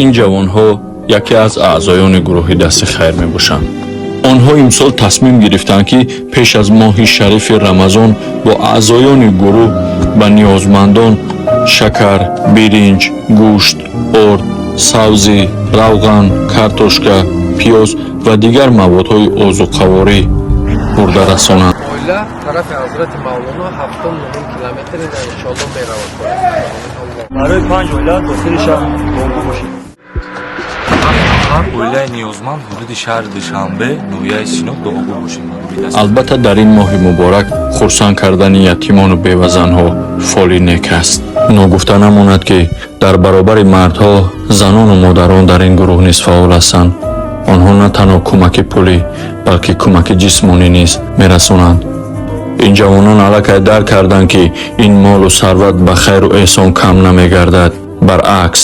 Ин ҷавонҳо яке аз аъзоёни гурӯҳи Дасти хайр мебошанд. Онҳо имсол тасмим гирифтанд, ки пеш аз моҳи шарифи Рамазон бо аъзоёни гурӯҳ ба ниёзмандон шакар, биринҷ, гӯшт, орд, сабзӣ, равған, картошка, пиёз ва дигар маводҳои озуқаворӣ бурда расонанд. Оила тарафи Ҳазрати Мавлоно 79 километр иншоалло меравад. Барои панҷ оила дохили шаҳр дуогӯ бошед. Ҳар оилаи ниёзманд ҳудуди шаҳри Душанбе, ноҳияи Сино, дуогӯ бошем. Албатта, дар ин моҳи муборак хурсанд кардани ятимону бевазанҳо фоли нек аст. Ногуфта намонад, ки дар баробари мардҳо занону модарон дар ин гурӯҳ низ фаъол ҳастанд. Онҳо на танҳо кӯмаки пулӣ, балки кӯмаки ҷисмонӣ низ мерасонанд. Ин ҷавонон аллакай дарк карданд, ки ин молу сарват ба хайру эҳсон кам намегардад, баръакс.